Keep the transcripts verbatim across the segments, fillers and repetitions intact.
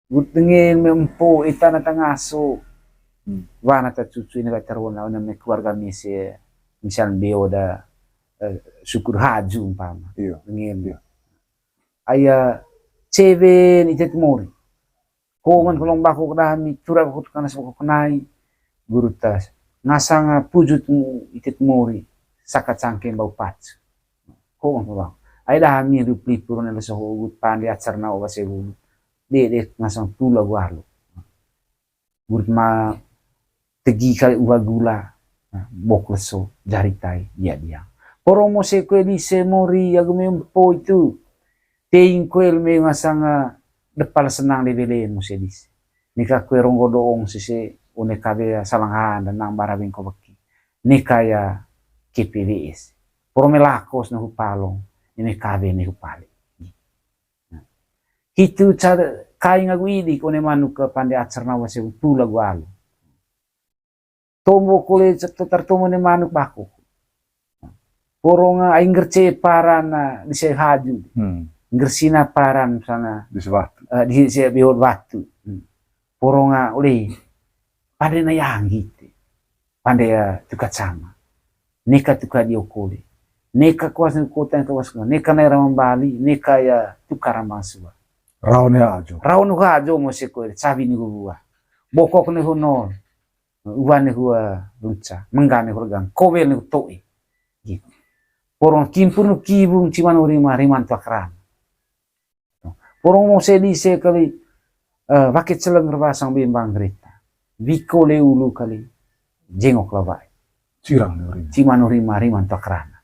Gut dengen me empo ita na tangaso. Hmm. Wana ta cucu ini ka tarona, ona me keluarga mese, misal beo da, eh, syukur haju umpama. Iya. Dengen. Iya. Aya cewe ni tet mori. Kongan kolong bako kedami, tura bako tukana sebako kenai. Guru tas. Ngasanga pujut mu itet mori. Saka cangkeng bau pacu. Kongan kolong bako. Ai dami du pelipur ne leso hogut pande acar na oba sewu. Dede ngasang pula gualu. Guru ma tegi kali uwa gula. Nah, bok leso jari tai dia dia. Poro mose kue dise mori agu me empo itu. Teing kue me ngasanga depal senang de bele mose dise. Neka kue ronggo doong sese, one kabe salang handa nang bara bengko beki. Neka ya K P W S. Poro me lakos ne hu palong, ne me kabe ne hu pale. Hitu ca kaing agu idi kone manuk ke pande acar na wase utu lagu alu. Tombo kole ceto tartomo ne manuk bako. Poronga ai nggerce paran na dise haju. Hmm. Nggersina paran sana. Dise batu. Eh, dise bihot batu. Hmm. Poronga oleh pande na yanggi te. Pande ya tuka cama. Neka tuka dio kole. Neka kuas ne kota yang kawas, neka nai ramang Bali, neka ya tuka ramang sua. Raon ya ajo. Raon ha ajo mose kole, cabi ni gua. Bokok ne hu nol. Uwa ne hua ruca, mengga ne hu regang, kowel ne hu to'i. Gitu. Porong kimpur nu kibung, cimanu rima, riman tuak rana. Porong mose dise kali, eh, wake celeng rebasang bembang gereta. Wiko le ulu kali, jengok lawai. Cirang ne rima. Cimanu rima, riman tuak rana.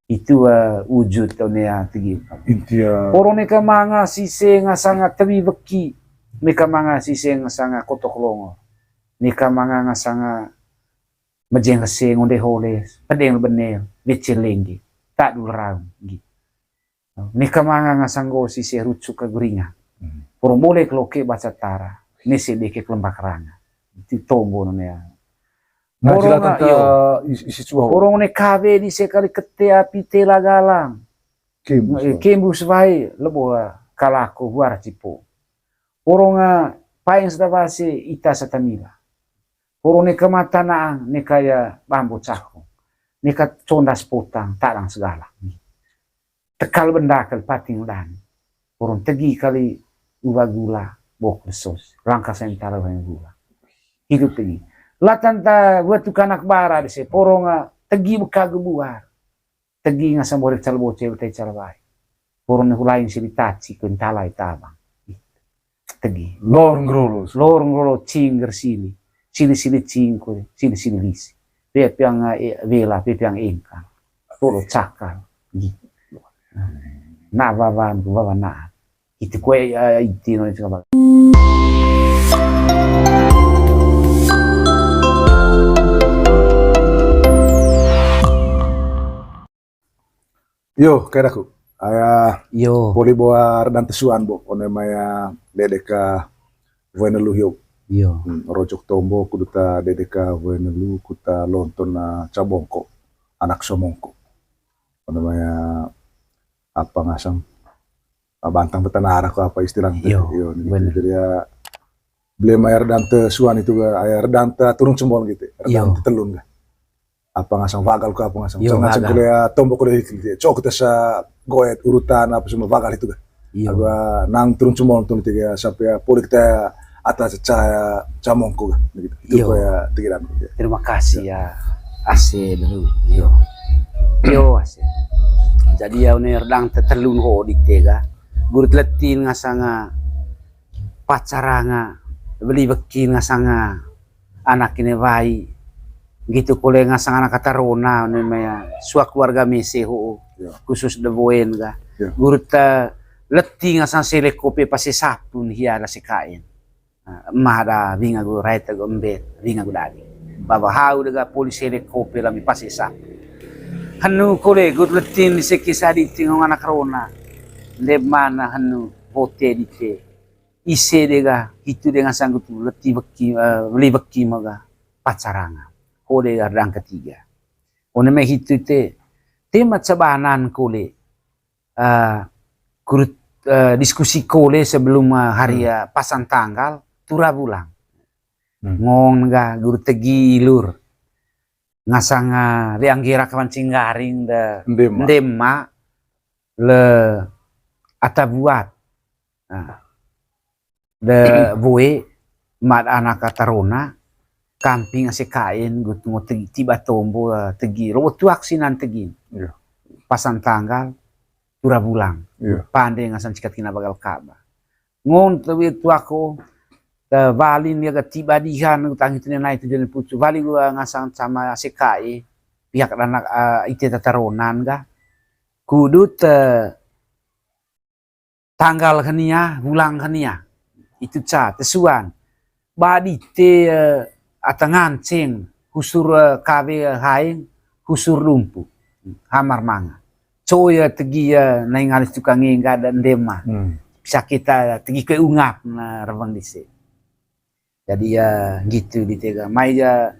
Itu, eh, wujud tone ya tegi. Intia. Porong neka manga sise ngasanga tewi weki. Neka manga sise ngasanga kotok longo. Neka manga ngasanga mejeng hese ngonde hole, pedeng benel, wece lengge. Tak dul raung, gitu. Neka manga ngasang go sise rucuk ke guringa. Hmm. Porong boleh keloke baca tara. Nese deke kelembak ranga. Itu tombo none ya. Nah, porong jilatan ta iyo. Isi, isi cua. Porong ne kawe dise kali kete api tela galang. Kembu, eh, sua. Kembu sewai lebo, eh, kalako huara cipo. Porong, eh, paeng sedawase ita satamila. Porong ne kemata naang, ne kaya bambo cako. Ne ka condas potang, tarang segala. Tekal benda kali pating dan. Porong tegi kali uwa gula, bok lesos. Langkah sentara yang gula. Hidup tegi. Latan ta buat tu kanak bara dese. Porong, ah, tegi beka gebuar. Tegi ngasang borek calboce, betai calbai. Porong ne hulain sili taci, kentalai tabang. Tegi. Lor ngerolo. Lor ngerolo cingger sili. Sili-sili cingkur, sili-sili lisi. Pepiang, eh, wela, pepiang engkang. Tolo cakal. Gitu. Na wawan, wawan na. Itu kue, eh, itu no itu apa? Yo, kayak aku. Aya, yo. Poli bo ardanta suan bo, one maya dedeka Wenelu yo. Yo. Hmm, rojok tombo kuduta dedeka Wenelu kuta lonton na cabongko, anak somongko. One maya apa ngasang, ah, bantang betanara ko apa istilahnya. Yo, yo, gitu. Bener. Jadi ya, beli maya ardanta suan itu ga, aya ardanta turun cembol gitu, ardanta telun ga. Apa ngasang wagal ko apa ngasang. Yo, wagal. Kuliah tombo kuliah itu. Cok kita sa goet urutan apa semua wagal itu ga. Yo. Agua nang turun cembol tuh tiga sampai ya poli kita atas cahaya camongku ga. Gitu. Itu yo. Ko ya pikiran. Terima kasih ya. Ase dulu. Yo. Yo, ase. Jadi ya, one ardanta telun ho di tega. Gurut letin ngasanga pacaranga, beli bekin ngasanga anak ini wai. Gitu kole ngasang anak kata rona, namanya sua keluarga mese ho, ya. Khusus de boen ga. Ya. Gurut, eh, leti ngasang sele kope pase sapun hia da sekain. Nah, mada winga gu raita gu embet, winga gu dadi. Baba hau dega poli sele kope lami pase sapun. Hanu kole gurut letin di seki sadi tingong anak rona. Nde mana hanu bote dite. Ise dega, hitu dega sanggup leti beki, eh, beli beki maga pacaranga. Ho dega ardang ketiga. One me hitu te, te macabanan kole, eh, kurut eh, diskusi kole sebelum, eh, hari, eh, pasang tanggal, tura bulang. Hmm. Ngong ga guru tegi ilur. Ngasang, eh, weang gerak kawan cinggaring de ndema. Ndema le ata buat. Nah, de woe mat anak ata rona, kamping ase kain, gut ngo tegi, tiba tombo, eh, tegi, robo tuak sinan tegi. Iya. Pasang tanggal, tura bulang. Iya. Pande ngasang cikat kina bagal Ka'bah. Ngon te wi tuako, te walin ya ga tiba dihan, tangi tene nai tujuan pucu. Wali gua ngasang sama ase kae, pihak anak, eh, ite tataronan ga. Kudu te tanggal kania, bulang kania. Itu ca, tesuan. Ba dite, eh, ata nganceng, husur, eh, kawe, eh, haeng, husur dumpu. Hamar manga. Co ya tegi ya nai ngalis tukang ngga ada ndema. Hmm. Bisa kita tegi ke ungap na rewang dise. Jadi ya gitu dite ga. Mai ya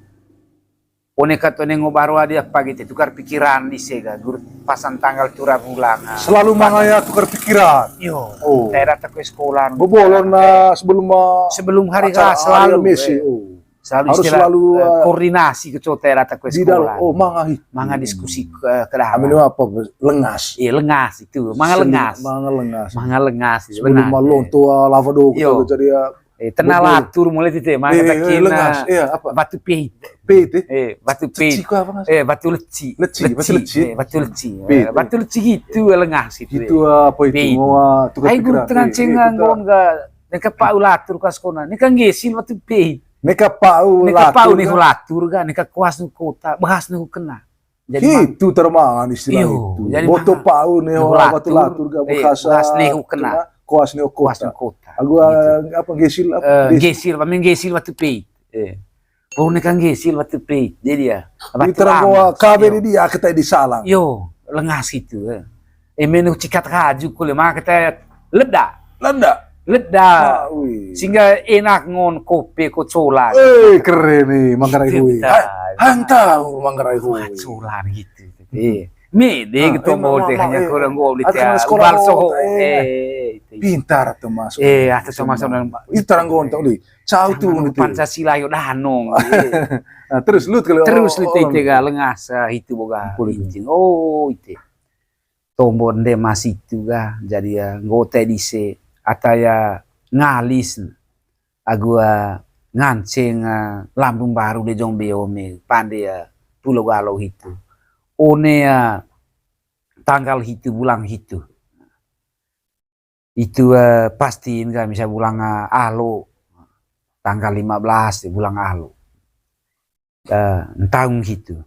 one kat one ngo baru ada apa gitu, tukar pikiran dise ga. Guru pasang tanggal tura bulang, ah. Selalu mangaya tukar pikiran. Yo. Oh. Daerah tak ke sekolah. Bobolon na sebelum, ah, sebelum hari acara, ah, hari selalu, mesi, eh. Oh. Selalu harus istilah, selalu, eh, eh, koordinasi ke cota era tak ke di dalam sekolah. Oh, manga hi-, manga diskusi ke, ke dah. Amin apa? Lengas. Iya, lengas itu. Manga lengas. Manga lengas. Manga lengas, sebelum benar. Malonto, ah, lava do, kita jadi, ah, eh, tenal bubur. Atur mulai titik, manga eh, eh, takin, lengas. Ah, iya, apa? Batu peit. Peit, eh? Eh, batu peit. Ceci ku apa, Mas? Eh, batu leci. Leci, batu leci. Eh, batu leci. Peit, eh, batu leci gitu, lengas gitu. Gitu, eh, apa itu? Peit. Mau, ah, tukar pikiran. Ai guru tengah cengang, eh, kita nggon ga. Neka pau latur kas kona. Neka ngesil batu peit. Neka pau latur. Neka pau nehu latur ga, neka kuas nehu kota, bahas nehu kena. Jadi itu termangan istilah itu. Iyo, jadi boto pau neho batu latur ga, eh, bahas nehu kena, kuas nehu kota. Kuas nehu kota. Agu, ah, apa, gesil, apa, eh, gesil, pameng gesil batu peit. Eh. Pau neka gesil batu peit. Jadi ya, batu terang gua kabe di dia kita di salang. Yo, lengas gitu, eh. Eme nu cikat haju kule, maka kita leda. Leda? Leda. Ah, wih. Sehingga enak ngon kopi ko cola. Eh, keren nih, Manggarai Hui. Hang tahu Manggarai Hui. Cola gitu. Eh, mede gitu mau deh, hanya kurang gua beli teh. Ubal soho. Eh, pintar tuh masuk. Eh, atau masuk. Itu terang gua untuk di. Cau tuh. Pancasila yo danong. Nah, terus lu kalau terus lu teh, tega lengas, ah, itu boga. Oh, itu. Tombo nde masitu ga, jadi ya, nggote dise, ata ya ngalis, agu, ah, nganceng, ah, lambung baru de jong beo me, pande ya, Pulo Galo hitu. One ya, tanggal hitu, bulang hitu. Itu, eh, pastiin ga misa bulang, ah, Alo. Tanggal lima belas bulang Alo. Eh, ntaung hitu.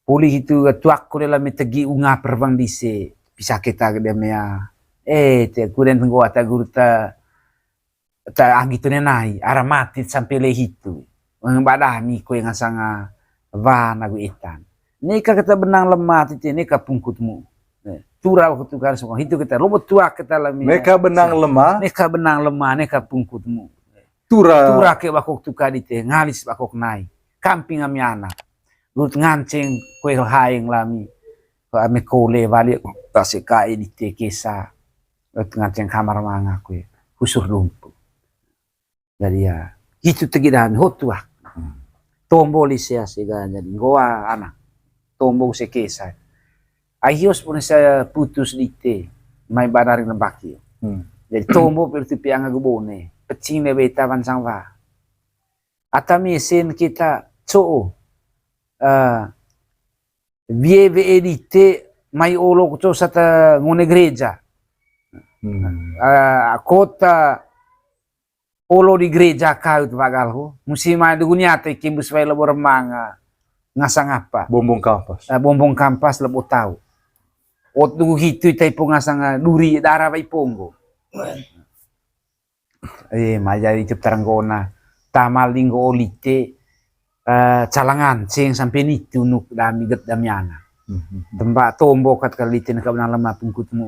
Puli hitu, eh, tuak kole lami tegi unga perwang dise, pisa keta gede mea. Eh, te kuren tenggo ata guru ta, ta anggi tu nenai, ara mati sampe le hitu. Wang badami koe ngasanga wan agu etan. Neka keta benang lemah tite, neka pungkutmu. Eh, tura waktu kan sokong hitu keta, lobo tuak keta lami. Neka benang lemah. Neka benang lemah, neka pungkutmu. Tura. Tura ke bakok tuka dite, ngalis bakok nai. Kamping ami anak. Lut nganceng kue haeng lami. Ko ami kole balik, tase kae dite kesa. Lut nganceng kamar manga kue. Husur dumpu. Jadi ya, hitu tegi dahan, hotu ah. Hmm. Tombo lise ase ga, jadi nggoa anak. Tombo se kesa. Ai hios pun saya putus dite, mai banaring lembaki. Hmm. Jadi tombo pertu piang agu bone, pecing de beta bansang wa. Ata mesen kita coo, eh, wie we edite mai olo ko coo sata ngone gereja. Hmm. Eh, kota olo di gereja kau tu bagal ho. Musim mai dugu nyata ikim bus wai lebo remang, ah, ngasang apa? Bombong kampas. Ah, bombong kampas lebo tau. Ot dugu hitu itai po ngasang, ah, duri dara wai ponggo. Eh, maja itu taranggona. Tamal dinggo olite. Eh, calangan seng sampe nitu nuk dami get damiana. Mhm. Temba tombo kat kali tene ka benang lemah pungkutmu.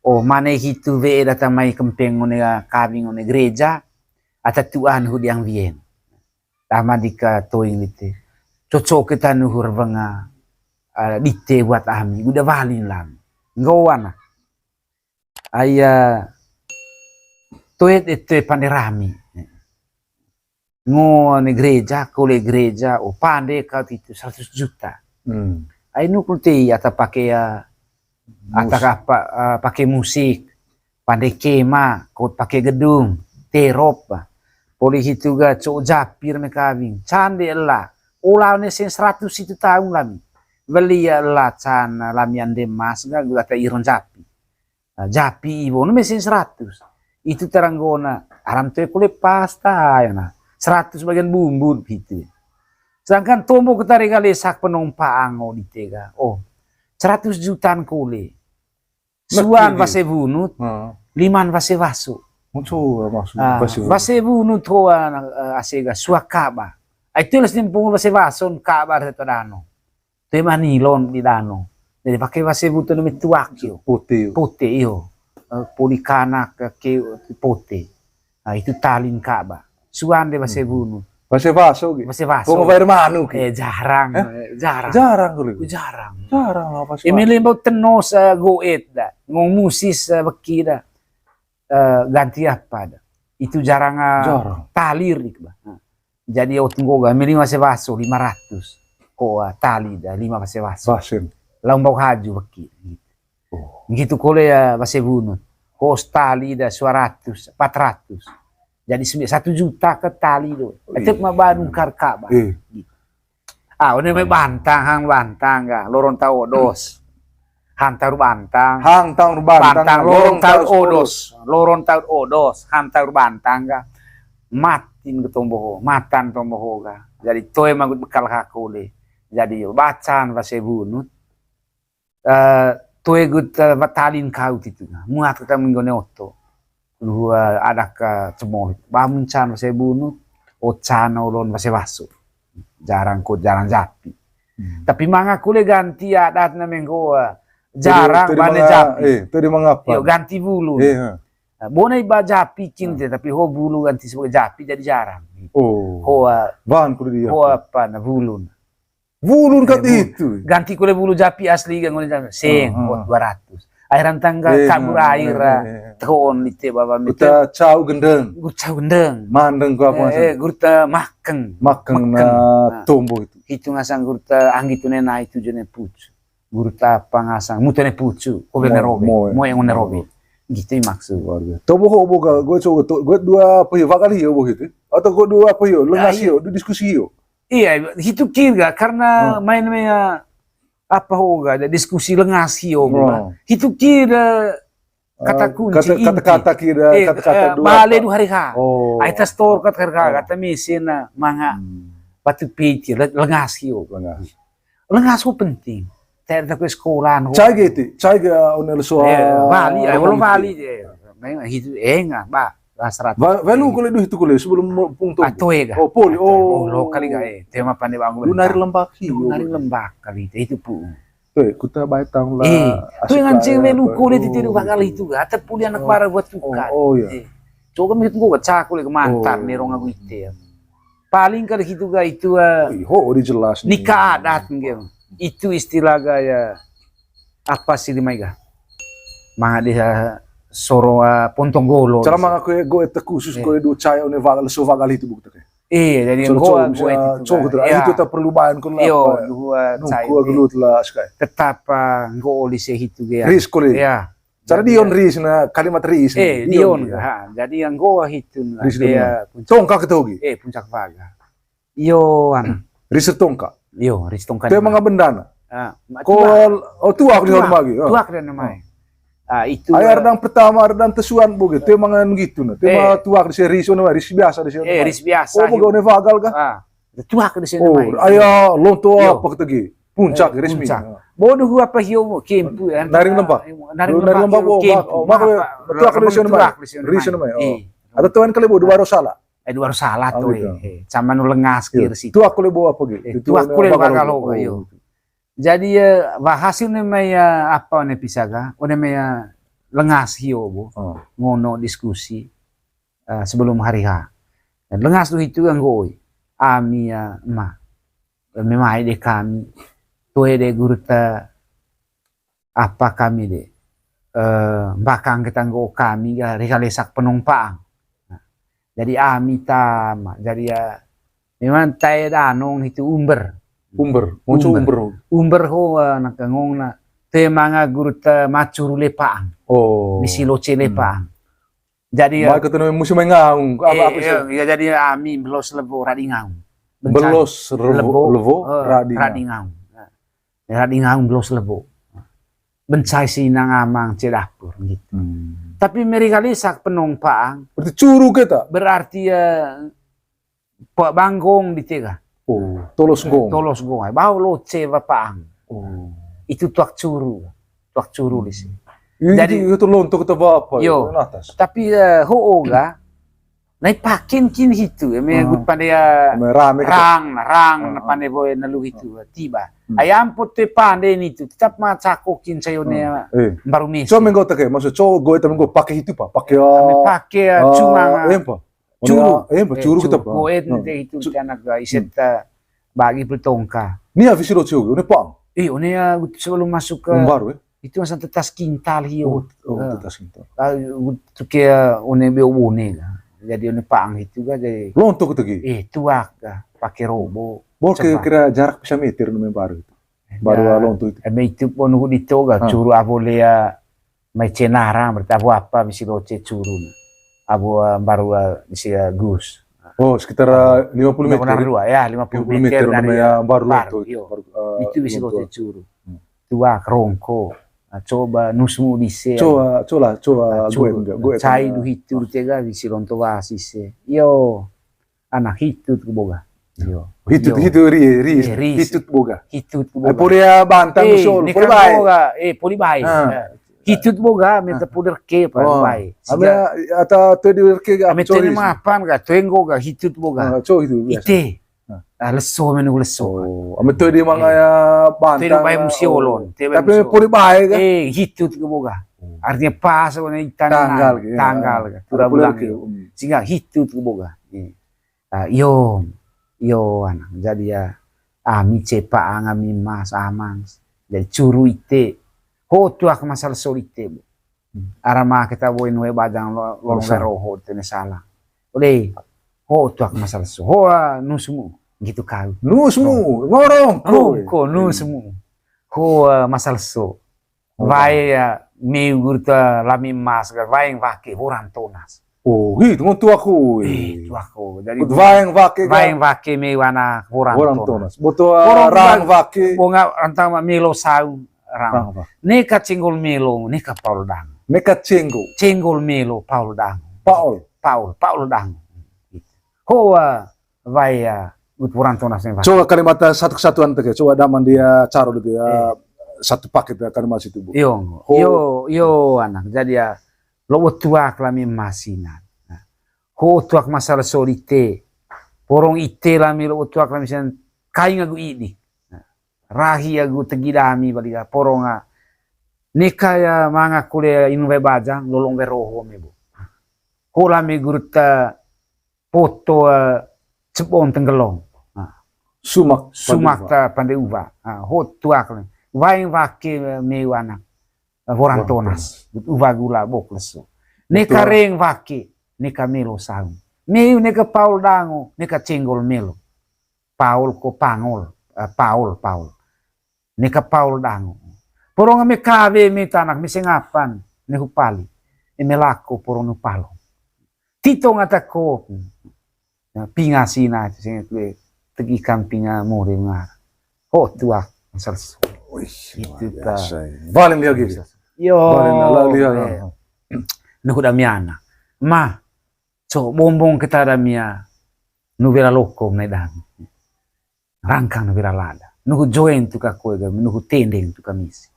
Oh, mane hitu we data mai kempeng ngone kawing ngone gereja, ata tuan hu diang wien. Tama dika toing dite. Cocok kita nuhur wenga, eh, dite buat ami, udah walin lang. Nggowana. Ai, eh, toe, eh, toe pande rami. Ngo ne gereja, kole gereja, oh, pande kau titu seratus juta. Hmm. Ai nukul tei ata pake, eh, ata apa, eh, pake musik, pande kema, kot pake gedung, terop. Poli hitu ga co japi rame kawing, cande ela. Ola ne sen seratus itu taung lami. Weli ela can lami ande emas ga gula ta iron japi. Nah, japi iwo ne mesen seratus. Itu taranggona, aram toe kole pasta, ya, nah. Seratus bagian bumbu gitu. Sedangkan tombo ketari kali sak penumpang ngo di tega. Oh, seratus jutaan kole. Suan wase wunut, liman wase waso. Maksud, maksud, ah, wase wunut. Wase wunut hoa, eh, asega sua kaba. Ai tu les nimpung wase wason kaba reto dano. Toe ma nilon di dano. Jadi pake wase wunut no metuak yo. Pote yo. Pote yo. Eh, poli kanak ke pote. Nah, itu talin kaba. Suan de wase wunut. Wase waso ge. Wase waso. Kong bayar manu ge. Eh, jarang, eh, jarang. Jarang kali. Jarang. Jarang apa sih? Eme lembau tenos, eh, goet da. Ngong musis, eh, beki da. Eh, ganti apa da. Itu jarang, eh, jarang. Talir dik ba. Nah. Jadi ot nggoga, meli wase waso lima ratus. Ko, ah, tali da, lima wase waso. Wasen. Lau mbau haju weki. Oh. Ngitu kole ya wase wunut. Ko tali da sua ratus, empat ratus. Jadi sembi-, satu juta ke tali do. Ih. Tetep ma badung kar kaba. Eh. Gitu. Ah, one mai bantang, hang bantang ga, loron tau odos. Hang taur bantang. Hang taur bantang, bantang, loron taur odos. Loron taur odos, hang taur bantang ga. Matin ke tomboho, matan tomboho ga. Jadi toe magut bekal kako le. Jadi bacaan wase wunut. Eh, toe gut, eh, talin kau titu ga. Muat kita menggone oto. Dua adat ka cemol. Bamun can wase wunut, ocan olon wase waso. Jarang ko jarang japi. Hmm. Tapi manga kole ganti adat na menggoa. Jarang bane japi. Eh, tadi mangapa? Yo, ganti wulun. Eh, ha. Nah, bona iba japi cinte, tapi ho wulu ganti sebagai japi jadi jarang. Oh. Hoa. Bahan kudu dia. Hoa apa na wulun. Wulun kat itu. Ganti kole wulu japi asli ga ngone japi. Seng, oh, dua ratus. Air antang ga kabur air, eh, eh, eh, eh, tehoon lite baba mete. Gurta cau gendeng. Gurta cau gendeng. Mandeng ko apa, eh, eh, gurta makeng. Makeng na tombo itu. Hitu ngasang gurta anggi tu nena itu jene pucu. Gurta apa ngasang mutu ne pucu. Ko bene robe. Moe ngone robe. Gitu maksud. Luar biasa. Tombo ho boga, gue coba tuh, gue dua apa ya, bakal iya boga itu. Atau gue dua apa ya, lengas yo, diskusi yo. Iya, hitu kira karena main mea apa hoga, ada diskusi lengas hio ga. Hitu kira kata kunci, kata-kata kira, eh, kata-kata eh, dua bale apa? Du hari ha. Oh. Ai ta store kata hari ha, kata mesin na manga batu piti, le-, lengas hio. Lengas. Lengas ho penting. Ter ta ke sekolah ho. Cai ge ti, cai ge one leso. Eh, bali, ai walo bali je. Main hitu enga, ba. Lah, seratus. Wa-, walu kole duh itu kole sebelum pung tuh. Atoe ga. Oh, poli. Oh, lo kali ga, eh. Tema pande bangun. Lu nari lembak hi. Lu nari lembak kali itu, itu pu. Tuh, kuta bae taung lah. Eh, tuh ngancing walu kole itu, itu bakal itu ga. Ate puli anak bara buat tukar. Oh, oh, iya. Eh. Coba mikir gua cak kole kemantan nih rong aku itu ya. Paling kali itu ga itu, eh, ih, ho, udah jelas nih. Nikah adat nggih. Itu istilah gaya apa sih di mai ga? Manga desa soro, eh, Pontong Golo. Cara manga kue go ete khusus kue du cai one vagal, so vagal itu bukti ke. Iya, jadi yang goa, goa itu. Itu tak perlu bahan kau lah. Iyo, dua cai. Nungku gelut lah sekai. Tetap, eh, nggo oli se hitu ge. Ris kole. Iya. Cara dion ris na kalimat ris. Eh, dion. Ha, jadi yang goa hitu na. Ris dia puncak. Tongka ketogi. Eh, puncak vaga. Iyo, anu. Ris tongka. Iyo, ris tongka. Te manga bendana. Ah, ko, oh, tuak di horma gi. Tuak di horma. Ah, itu. Ai, eh, ardang pertama, ardang tesuan boge. Te manga gitu na. Te manga tuak di seri sono, ris biasa di seri. Eh, ris biasa. Oh, boge one vagal kah? Ah, tuak di seri. Oh, aya lonto apa ketegi. Puncak resmi. Puncak. Bodoh apa hio kempu ya. Naring lembak. Naring lembak. Oh, maka tuak di seri. Ris sono mai. Oh. Atau tuan kali bodoh baru salah. Eh, dua ratus salah tuh, eh. Sama nu lengas kir sih. Tuak kule bawa apa gitu? Eh, tuak kule bakal lo, ayo. Jadi, eh, wah hasil ne mai, eh, apa ne pisaga? One mai, eh, lengas hio bo. Oh. Ngono diskusi, eh, sebelum hari ha. Dan lengas tuh itu kan goi. Ami ya ma. Memai de kami. Toe de gurta apa kami de. eh, mbakang keta nggo kami ga rega lesak penong pa'ang. Nah, jadi ami tama, jadi ya memang tae danong hitu umber. Umber, muncul umber. Umber ho, eh, naka ngong na te manga guru te macuru lepa'ang. Oh. Misi loce lepa'ang. Jadi ya, mai ketemu musim mai ngaung, apa, eh, apa sih? Ya, ya, jadi ami belos lebo radi ngaung. Bencai. Belos lebo, lebo, eh, radi ngaung. Radi ngaung. Nah, radi ngaung belos lebo. Bencai si nang amang ce dapur gitu. Hmm. Tapi meri kali sak penong pa'ang. Berarti curu keta? Berarti ya, pa banggong di tega. Oh, tolos gong. Tolos gong. Bau loce ba pa'ang. Oh. Itu tuak curu. Tuak curu di sini. Jadi itu lontok atau apa? Yo. Tapi, eh, ho'o ga nai pakin kin hitu, eme gut pande ya rang, rang, na pande boe na lu hitu, tiba. Ayam pote pande nitu, tetap ma cako kin sayo ne baru mes. So menggo teke, maksud so goe temen go pake hitu pa, pake, pake cuma empa. Curu. Empa, curu kita pa. Goe te hitu anak ga iset bagi peltongka. Ni ya visi lo cio, ne pang. Eh, one ya sebelum masuk ke baru, eh. Itu masa tetas kintal hio. Oh, oh, tetas kintal. Ah, tuh kayak one beo bone lah. Jadi one pang itu ga jadi. Lontok itu gi. Eh, tuak ga, pake robo. Bor kira-kira jarak bisa meter no baru itu. Baru lontok itu. Eme itu pun nuhu di toga, curu abo lea mai cenara, berarti abo apa misi loce curu. Abo, eh, baru, eh, misi, eh, gus. Oh, sekitar, eh, lima puluh meter. Lima puluh meter dari baru lontok itu. Itu misi loce curu. Tuak rongko. Nah, coba nusmu dise. Coba, coba, coba, gue enggak, gue cai du hitu tega bisi lonto wasi se. Yo, anak hitut ke boga. Yo. Hitut, hitut, ri, ri, hitut boga. Hitut ke boga. Poli ya bantang sol, poli bae. Eh, poli bae. Hitut boga, mete poli reke, poli bae. Ame ata tu di reke ga. Ame tu mapan ga, tu enggo ga, hitut boga. Co itu biasa. Ite. Ah, leso menu leso. Oh, ame tu di mangaya bantang. Tu di bae musi olon. Tapi poli bae ga. Eh, hitut ke boga. Artinya pas, itan tanggal ke, tanggal ke. Tura bulan ke. Sehingga hitut ke boga. Ah, yo, yo, anak. Jadi ya, ami cepa angami mas, amang. Jadi curu ite. Ho tuak masal solite, bu. Ara ma keta boin we bajang lo, lolong roho tene salah. Ode, ho tuak masal so. Ho, ah, nusmu. Gitu kau. Nusmu, ngorongko. Ngorongko, nusmu. Ho, ah, masal so. Wae, ya, meu gurta lami emas ga, waeng wake, woran tonas. Oh, hi, ngon tuak ko. Eh, tuak ko. Jadi waeng wake ga. Waeng wake meu anak, woran tonas. Boto, ah, rang wake. Bonga rantang ma melo saung, rang. Neka cenggol melo, neka paul dang. Neka cenggol. Cenggol melo, paul dang. Paul. Paul, paul dang. Hoa, wae, ah, ut woran tonas ne. Coba kalimat, eh, satu kesatuan teke, coba daman dia caro gitu ya, satu paket ya kalimat situ, bu. Yo, yo, yo, anak. Jadi ya, lo tuak lami emas ina. Nah, ho tuak masal solite. Porong ite lami lo tuak lami sinan kaing agu idi. Nah, rahi agu tegi dami baliga poronga. Neka ya manga kule inu we bajang, lolong we roho me, bu. Ho lami gurta poto, eh, cebong tenggelong. Nah. Sumak, sumak ta pande uwa. Nah, ho tuak le. Waeng wake, eh, meu anak. Eh, woran tonas. Uwa gula bok leso. Neka reng wake, neka melo saung. Meu neka paul dango, neka cenggol melo. Paul ko pangol, eh, paul, paul. Neka paul dango. Porong me kawe me tanak me sengapan, ne hupali. Eme lako porong nu palo. Tito ngata ko. Nah, pinga sina, sing kue tegi kam pinga more ngar. Ho tuak, selesai. Wih, itu luar biasa ini. Paling dia gitu. Yo. Paling dia. Nuhu damiana. Ma, so bombong keta damia. Nu bela loko menai dang. Rangkang na wira lada. Nuhu joen tu ka koe ga, nuhu tendeng tu ka misi.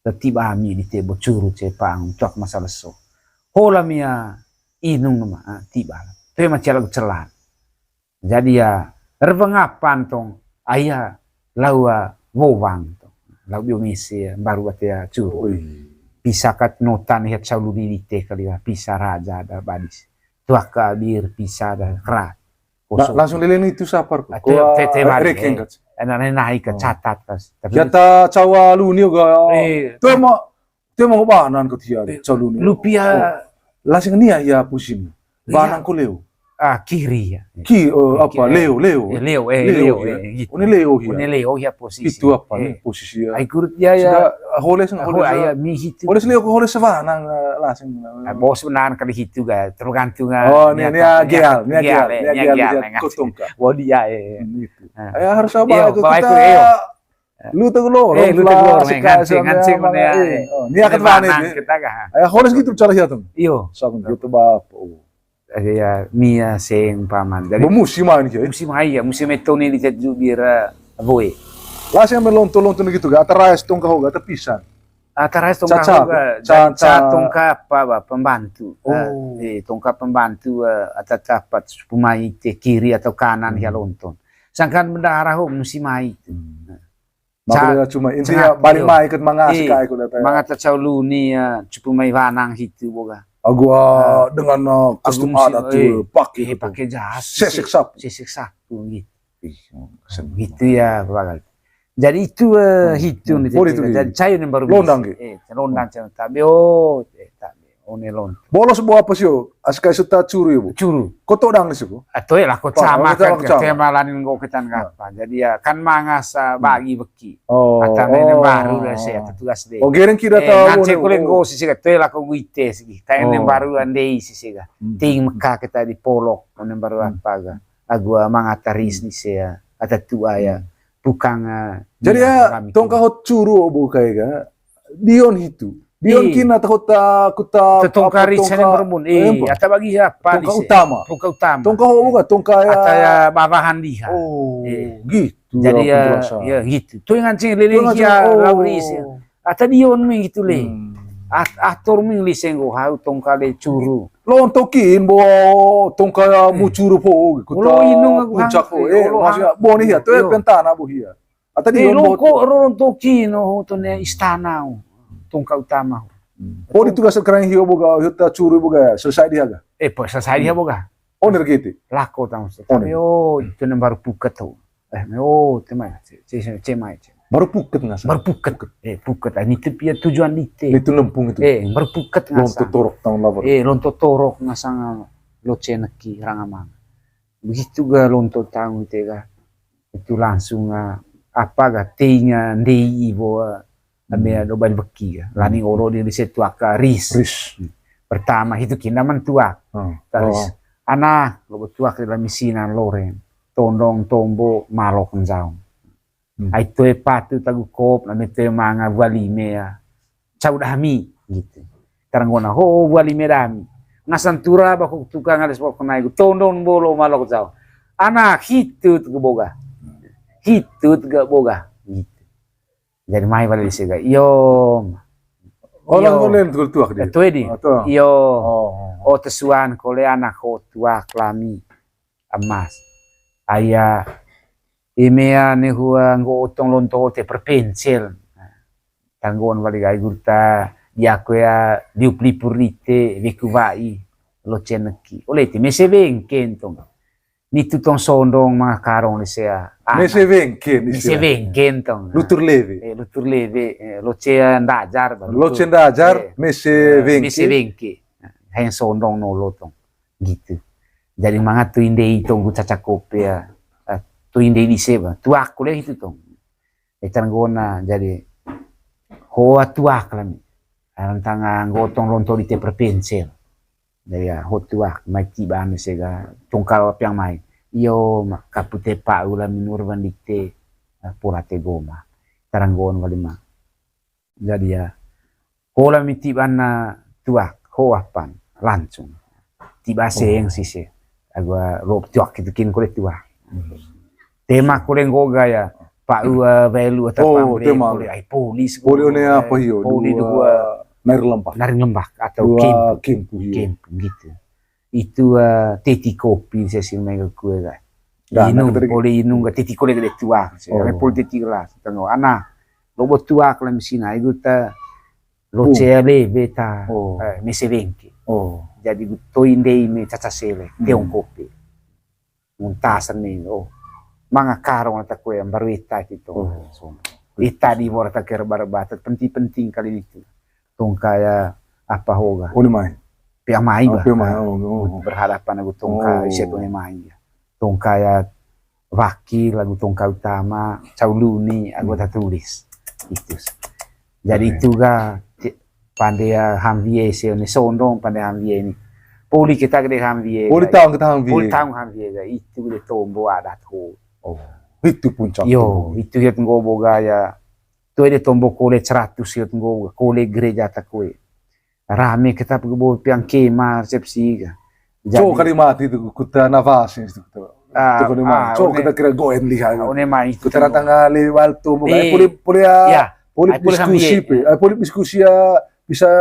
Tatiba ami di tebo curu cepang tuak masal so. Hola mia inung numa, ah, tiba. Toe ma cia lagu celan. Jadi ya, rewengapan tong, aya lau, ah, wowang tong. Lau bio misi, ah, baru ate, ah, curu. Pisa kat notan hiat saulu di dite kali ya, pisa raja ada badis. Tuak ka abir, pisa ada kerat. Kosong. Langsung leleng itu sapar ko. Ate, ate, ate, rekeng kat. Enak naik ke catat kas. Tapi kita cawa lu ni ga. Eh. Tuh mau. Te mau banan ko tia de, calu ni. Lupia. Oh. Lasing nia hia posisi. Banan ko leo. Ah, kiri ya. Ki, eh, apa? Leo, leo. Eh, leo, eh, leo, leo, ya. Eh, gitu. One leo hia. One leo hia posisi. Itu apa nih posisi ya? Ai kurut ya, ya. Sudah, ah, holes nggak, holes ya, mi hitu. Holes leo ko holes savanang, eh, lasing. Ah, bos benar kali hitu ga, tergantung ga. Oh, nia, nia geal, nia geal, eh, nia geal, nia geal, nia geal. Kotong ka. Wah, dia, eh. Hmm, itu. Ah. Ya, harus apa itu kita. Lu tuh lo, eh, lu tuh lo, ngancing, ngancing, ya. Oh, nia kat mana ini? Kita ga. Eh, holes gitu cara hiatun. Iyo. Sabun gitu bap. Oh. Ada ya, mia seng paman. Jadi musim main kia. Musim ai ya, musim itu nih di jubir, eh, boy. Lah sih main lonto-lonto gitu ga, atau rice tongka hoga, atau pisang. Atau rice tongka hoga, caca tongka apa, ba, pembantu. Oh. Eh, tongka pembantu, eh, atau capat, supumai te kiri atau kanan ya lonton. Sangkan bendahara ho musim ai. Makanya cuma intinya balik mai ikut mangasi kai ku data. Mangata cau luni ya, cupu mai vanang hitu boga. Agu, ah, dengan, ah, kostum adat tuh pakai, eh, pakai jas. Sesek sapu. Sesek sapu gitu. Ih, kesen. Gitu ya, Pak. Jadi itu, eh, hitu nih. Oh, itu jadi cair nih baru londang gitu. Eh, londang cair. Tapi oh, eh, tapi One lonto. Bolos bo apa sih, oh? Askai suta curu ya, Bu? Curu. Koto dang sih, Bu? Atau ya lah, kot sama kan, tema lanin nggo ketan apa. Jadi ya, kan mangasa bagi beki. Oh. Ata nene baru dah saya, tugas deh. Oh, gereng kira tahu. Ngance kule nggo sih, sih, atau ya lah, kok guite sih. Kayak nene baru andei sih, sih. Ting meka kita di polok, nene baru apa ga. Agua mangata ris nih saya, ata tua ya. Pukang, eh, jadi ya, tongka hot curu, Bu, kayak ga. Dion hitu. Dion kina ta kota, kota, tongka apa, ri tongka, sana bermun. Eh, ata bagi siapa tongka utama. Tongka utama. Tongka ho bukan, tongka ya. Ata ya babahan diha. Oh, gitu. Jadi ya, ya gitu. Tuh ngancing lele ya, oh. Ata dion mi gitu le. Ator mi liseng go hau tongka le curu. Lonto kin bo tongka ya mu curu po, kota puncak po. Eh, maksudnya bo nih ya, tuh ya pentana bo hia. Ata di loko ronto kino ho to ne istana ho. Tongka utama ho. Oh, di tugas kerang hio boga, hio ta curu boga, selesai diha ga? Eh, po selesai diha boga. Oh, nergiti. Lako tang. Oh, itu nem baru puket ho. Eh, oh, temai, cemai. Baru puket ngasang. Baru puket. Eh, puket. Ah, ini tuh pia tujuan dite. Itu lempung itu. Eh, baru puket ngasang. Lonto torok tang lawan. Eh, lonto torok ngasang, loce neki rangamang. Begitu ga lonto tang ite ga. Itu langsung, ah, apa ga, teinga ndei ibo, ah, ame, ah, doban beki ga. Lani olo di lise tuak, ah, ris. Ris. Pertama itu kinda mentuak. Taris. Anak, lo betuak di dalam misinan loreng. Tondong tombo malok njaung. Ai toe patu tagu kop, ame toe manga wali mea. Cau dami, gitu. Taranggona, ho, wali me dami. Ngasan tura bako tukang ades bako nai gu tondon bolo malok jau. Anak, hitut ke boga. Hitut ke boga. Gitu. Jadi mai wali sega. Iyo. Olah ngolen tuak di. Toe di. Iyo. Oh, tesuan kole anak ho tuak lami. Emas. Aya, imea ne hua nggo otong lonto te perpensel. Tanggon wali gai gurta, diaku ya, diup lipur dite, weku wai, lo ceneki. Ole te, mese wengke ntong. Nitu tong sondong manga karong le sea. Mese wengke, mese wengke ntong. Lutur lewe. Eh, lutur lewe, eh, lo cea ndajar, lo cea ndajar, mese wengke. Mese wengke. Heng sondong no lo tong. Gitu. Jadi manga tui ndei tonggu caca kope ya. Eh, tui ndei dise ba. Tuak kule hitu tong. Eh, taranggona, jadi hoa tuak lami. Antang nggo otong lonto dite perpensel. Jadi ya, ho tuak, mai tiba anu sega, tongkal piang mai. Iyo, ma, kapute pau lami nur bandite, eh, pura te goma. Taranggon wali ma. Jadi ya, hola mi tiba na tuak, ho apan, langsung. Tiba seng sise. Agua lop tuak itu kin kole tuak. Tema kole nggo gaya, Pak Ua Velu atau Pamre, tema. Kole ai polis. Poli one apa hio? Poli dua. Nair lembak. Nair lembak atau kempu. Kempu, hio. Kempu gitu. Itu, eh, teti kopi saya sih main ke kue kan. Inung, poli inung ke teti kole gede tuak. Poli teti gelas. Tengok anak. Lobo tuak lah mesin ai guta. Lo cea lewe ta, eh, mese wengke. Jadi gu toi ndei me caca sele, teong kope. Muntasan ni, oh. Manga karong ata kue, baru ita gitu. Ita di bawah ata kere barabata, penting-penting kali itu. tongka ya apa hoga. One mai. Pea mai ga. Pea mai. Berhadapan agu tongka sia one mai ya. Tongka ya wakil agu tongka utama, cau luni agu ata tulis. Itu. Jadi itu ga pande ya hambie sia one sondong pande hambie ni. Poli kita gede hambie. Poli taung kita hambie. Poli taung hambie ga itu gede tombo adat ho. Oh, itu puncak. Yo, itu ya tenggo boga ya. Toe de tombo kole seratus ya tenggo boga kole gereja ta koe. Rame kita pegebo piang kema resepsi ga. Jadi, cok kali mati tu kuta nafas itu. Ah, cok kali mati. Cok kita kira goen liha. One mai itu. Kuta tanggal lewal tombo. Poli poli ya. Poli diskusi pe. Poli diskusi ya bisa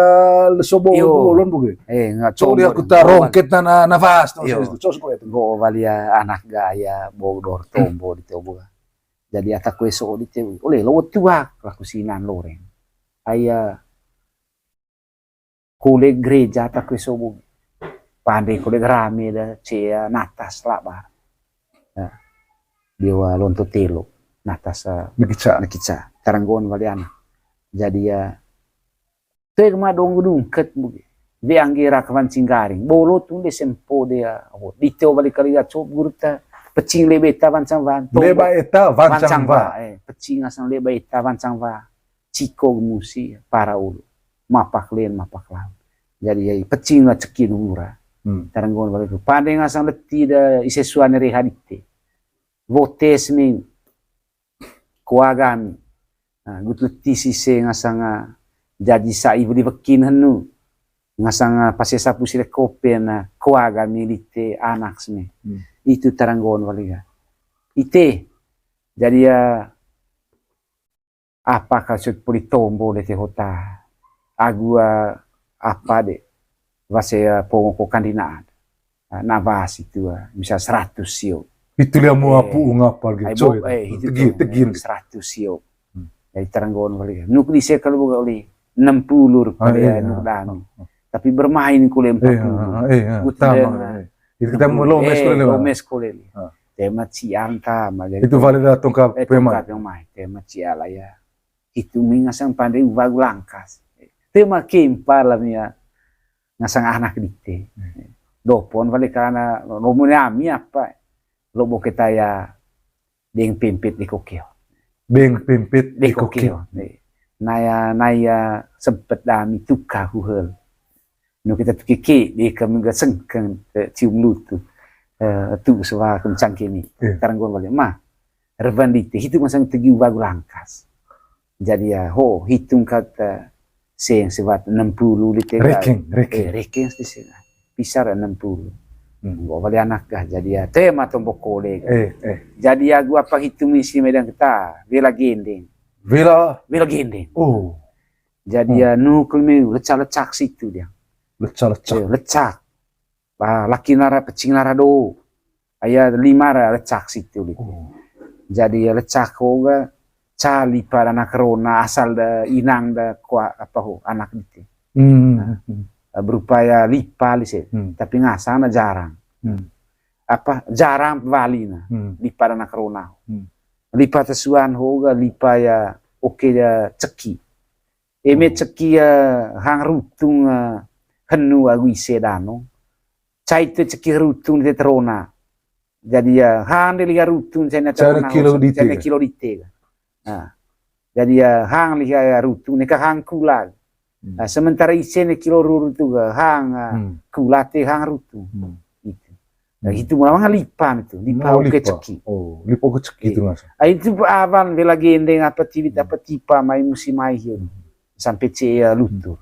lesobo bolon buge. Eh, nggak cok dia kuta rongket na nafas to itu. Cok sekolah itu. Go valia anak gaya bodor tombo di tombo. Jadi ata koe so di te, ole lo tuak laku sinan loreng. Aya kole gereja ata koe so bo. Pande kole rame da cea natas labar. Dia wa lonto telo natas nekica nekica taranggon waliana. Jadi ya Toe ma dong dungket bugi. De angge ra kawan cinggaring. Bolo tu de sempo de ya. Di teo balik kali ya cop guru ta pecing leba eta wancang wa. Leba eta wancang wa. Eh, pecing asang leba eta wancang wa. Ciko gemusi para ulu. Mapak len mapak laut. Jadi ya pecing lah ceki dura. Tarenggon balik tu. Pandeng asang leti da ise suane reha dite. Votes mi. Koa gami. Nah, gut leti sise ngasang jaji sa'i weli wekin henu. Ngasang pase sapu sile kope na koa gami lite anak seme. Itu taranggon wali ga. Ite. Jadi ya apa kasut poli tombo lete hota. Agu apa de. Wase pongo ko kandinaan. Navas itu bisa seratus sio. Itu lia mua pu'u ngapa gitu. Tegi tegi seratus sio. Jadi taranggon wali. Nuk di sekal buka oli enam puluh rupiah nuk dami. Tapi bermain kule empat puluh. Itu kita mau lomes kule. Lomes kule. Tema ciang tama. Itu vale da tongka pemain. Tema ciala ya. Itu mingasang pandai uvagu langkas. Tema kempa lah mia ngasang anak dite. Dopon wali karena romone ami apa. Lobo ketaya deng pempet de kokeo. Deng pempet de kokeo. Naya naya sempet dami tuka huhel. Nu kita tuki ke de kami ga sengkeng cium lutu. Tu sewa kencang kini. Taranggon wali ma. Revan dite hitu masang tegi uvagu langkas. Jadi ya ho hitung kata seng sebat enam puluh liter. Rekeng rekeng. Rekeng sih sih. Pisar enam puluh. Gua bali anak kah jadi ya tema tombo kole. Jadi ya gua apa hitung isi medan kita vela gendeng. Vela vela gendeng. Oh. Jadi ya nukul me lecak-lecak situ dia. Lecak-lecak. Lecak. Laki nara pecing nara do. Aya lima ra lecak situ liku. Jadi ya lecak ho ga cali pada anak rona asal da inang da kua apa ho anak dite. Berupa ya lipa lise tapi ngasang na jarang. Apa jarang wali na lipa da anak rona. Lipa tesuan ho ga lipa ya oke ya ceki. Eme ceki ya hang rutung henu agu ise dano. Cai te ceki rutung de terona. Jadi ya hang de liha rutung cai na terona kilo dite. Jadi ya hang liha rutung neka hang kula. Sementara ise ne kilo ruru tu ga hang kula te hang rutung. Itu. Nah, itu mula manga lipa itu, lipa oke ceki. Oh, lipa oke ceki itu langsung. Ah, itu awan vela gendeng apa tiwit apa tipa mai musim mai hiyo. Sampai ce ya lutur.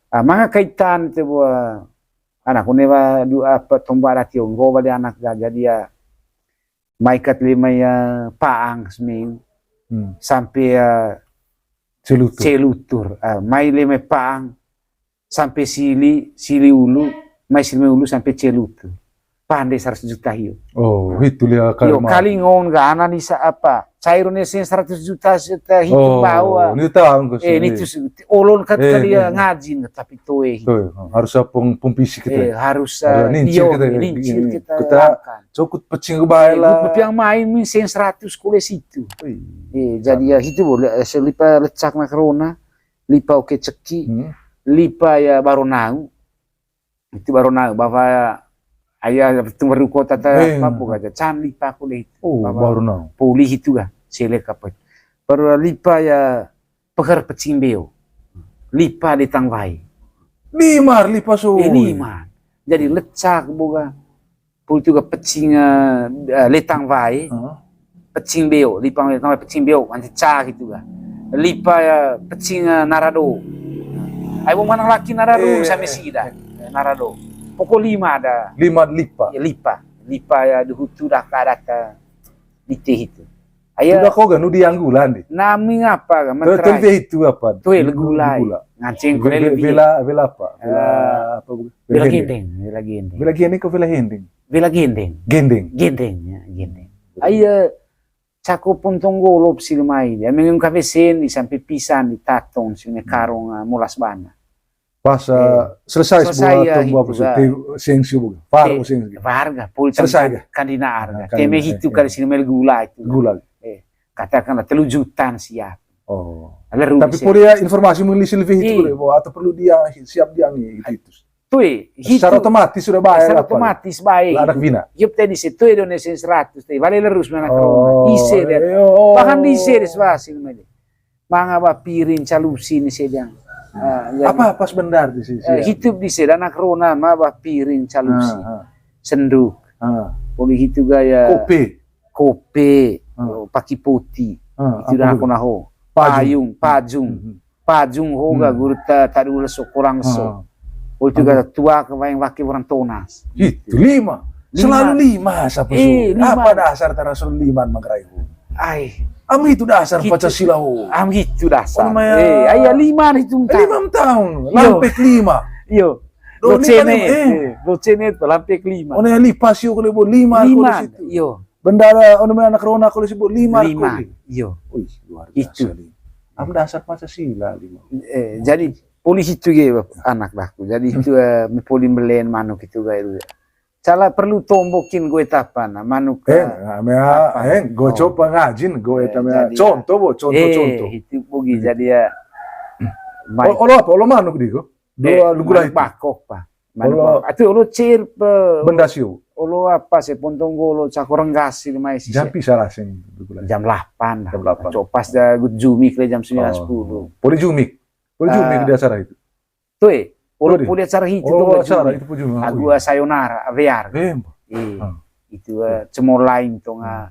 Ah, manga kaitan itu buah anak une wa du apa tomba dati onggo wali anak ga jadi ya mai kat lima ya paang seming sampai ya celutur. Celutur. Ah, mai lima paang sampai sili, sili ulu, mai sili ulu sampai celutur. Pande seratus juta hiyo. Oh, itu lia kali. Yo, kali ngon ga analisa apa? Cair ne sen seratus juta seta hitu bawa. Ni tahu ko. Eh, ni tu olon kat kali ya ngajin tapi toe. Toe, harus apa pempisi kita. Eh, harus lincir kita. Lincir kita. Kita cokut pecing ke bae lah. Piang main min sen seratus kule situ. Eh, jadi ya hitu boleh selipa lecak na corona. Lipa oke ceki, hmm, lipa ya baro nau. Itu baro nau, bawa ayah tunggu ruko tata, eh, mabuk aja, can lipa aku deh itu. Oh, bawa baro nau. Poli itu kah, selek apa. Baru lipa ya peher pecing beo. Lipa di tangwai. Lima, lipa so. Eh, lima. Jadi lecak boga. Poli itu ga pecing, eh, eh, letang wai. Heeh. Pecing beo, lipa letang wai pecing beo, anca ca gitu ga. Lipa ya pecing, eh, narado. Ai bo manang laki narado, eh, sampe eh, sida. Eh. Narado. Pokok lima ada. Lima lipa. Ya, lipa. Lipa ya duhutu dah ka data di teh itu. Ayo. Udah kok ga nu dianggulan di. Nami ngapa ga? Mentera. Itu apa? Tue legulai. Legula. Nganceng kole lebih. Vela, vela apa? Vela, eh, apa bukan? Vela gendeng, vela gendeng. Vela gendeng kok vela hendeng? Vela gendeng. Gendeng. Gendeng, ya, gendeng. Ayo, cako pontong golop si lemai dia. Mengem kafe sen di sampai pisan di tatong si karong, ah, molas bana. Pas, eh, selesai, selesai sebuah ya, tumbuh itu apa sih? Sengsi bukan? Faro sengsi. Warga, pul selesai kan? Kandina arga. Nah, teme kandina, hitu ya, kali sini mel gula itu. Gula. Eh, katakanlah telu jutaan siap. Oh. Tapi poli ya informasi milih Silvi itu boleh, bahwa atau perlu dia siap dia nih, gitu itu. Tue, secara otomatis sudah bayar. Secara otomatis baik. Lah, anak bina. Yup, tadi si tue donesen seratus tadi. Balik lerus mana ke rumah. Oh, ise deh. Bahkan di ise deh, sih, meli. Manga ba piring calusi ni sedang. Ah, jadi apa pas bendar di sini? Eh, hidup di sedang anak rona ma ba piring calusi. Ah, ah. Senduk. Ah. Poli hitu gaya. Kopi. Kopi, ah, paki poti. Ah, itu dah aku naho. Pajung. Payung, pajung. Hmm, hmm. Pajung hoga guru ta tadu leso korang so. Ah. Poli itu gaya tua ke wayang wake orang tonas. Itu lima. Lima. Selalu lima siapa so? Eh, lima. Apa dasar tara selalu lima manggarai ho? Ai. Am itu dasar Pancasila ho. Am itu dasar. Eh, aya lima itu. Lima tahun. Lampek lima. Iyo. Locene, eh, locene itu lampek lima. One lipa sio kole bo lima kole situ. Iyo. Bendara, one anak rona kole situ bo lima kole. Iyo. Wih, luar biasa. Itu. Am dasar Pancasila lima. Eh, jadi poli itu ge anak dahku. Jadi itu, eh, poli melen manuk itu gaya. Cala perlu tombokin gue tapa na manuk. Eh, mea, eh, gue coba ngajin gue tapa mea. Contoh bo, contoh, contoh. Itu bogi jadi ya. Olo apa? Olo manuk di ko? Dua lugu lah itu. Bakok, pa. Manuk bakok. Atu olo cir pe. Benda sio. Olo apa sih, pontong golo, cako renggas sih, mai sih. Jam pi salah sih. Jam delapan lah. Jam delapan. Copas dah gut jumik le jam sembilan sepuluh. Poli jumik. Poli jumik di acara itu. Tue, olo poli acara itu. Oh, acara itu poli jumik. Lagu, eh, Sayonara, Awear. Eh, itu, eh, cemolain tonga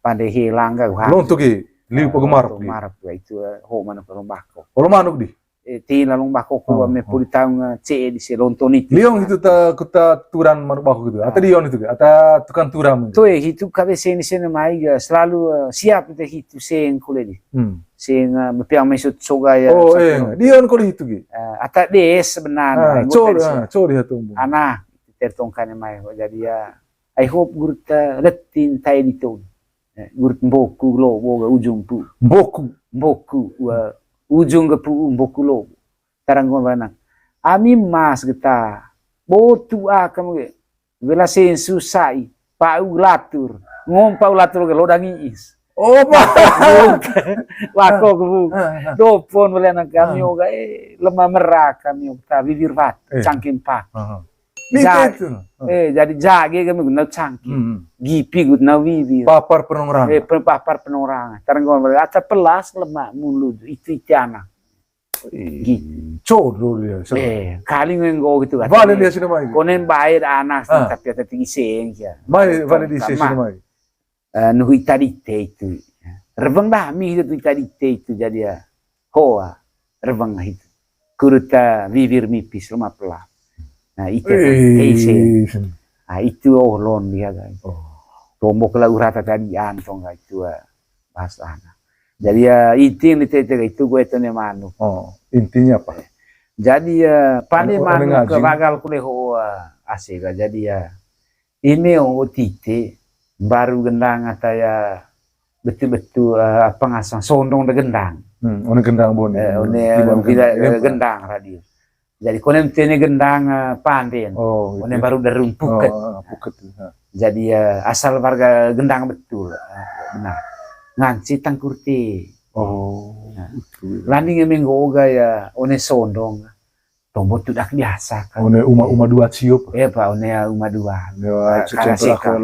pande helang ga. Lontok, eh, liu penggemar. Itu, eh, ho mana pelong bakok. Olo manuk di. Eh, ti lalong bakok ko me poli taung, eh, ce di se lonton itu. Liong itu ta, kuta turan manuk bakok gitu. Ata liong itu, ata tukang turan. Tue, itu kabe seni seni mai ga selalu, eh, siap itu hitu seng kule di. Hmm. Seng, eh, bepiang mesut soga ya. Oh, eh, liong kule hitu gi. Eh, ata des sebenarnya. Ah, cor, ah, cor ya tuh. Ana, tertongkane mai, jadi ya, I hope guru ta letin tai di tong. Eh, guru ta Mboku lobo ga ujung pu. Mboku. Mboku, wa, ujung ga pu, Mboku lobo. Tarang gon wanang. Ami mas geta. Botu akam ge. Wela sensu sai. Pau latur. Ngom pau latur ge lodang iis. Oh, pak. Wako kebu. Dopon wala anak kami oga, eh, lemah merak kami oga. Bibir bat. Eh. Cangking pak. Jage, eh, jadi jage kami guna cangking. Hmm. Gipi guna wiwir. Papar penongrang. Eh, pe-, papar penongrang. Tarang gua aca pelas lemak mulu itu iti anak. Gitu. Codo dia. Eh, kali ngenggo gitu kan. Vale dia sini mai. Konen bae anak, tapi ada tinggi seng ya. Mai vale di sini mai. Eh, nuhu ita dite itu. Reweng dah mi itu ita dite itu jadi ya. Hoa, reweng itu. Kuruta wiwir mipis lemah pelas. Nah, ite kan, ise. Nah, itu olon dia kan. Oh. Lombok lah urata tadi antong itu, eh, bahasa anak. Jadi ya, itu yang ditete itu gue itu nih manuk. Oh, intinya apa? Jadi ya, pane manuk ke bagal kule ho, eh, asik lah. Jadi ya, ini o tite, baru gendang ata ya, betul-betul, eh, apa ngasang sondong de gendang. Hmm, one gendang bone. Eh, one bila, eh, gendang radio. Jadi konem tene gendang, eh, panden. Oh, gitu. One baru darum puket. Oh, ah, puket, ha. Jadi, eh, asal warga gendang betul. Eh, benar. Nganci tangkurti. Oh. Landing eme nggo'o ga ya one sondong. Tombo tudak biasa kan. One uma, uma dua ciup. Eh, pa, one ya uma dua. Ya, kala seka,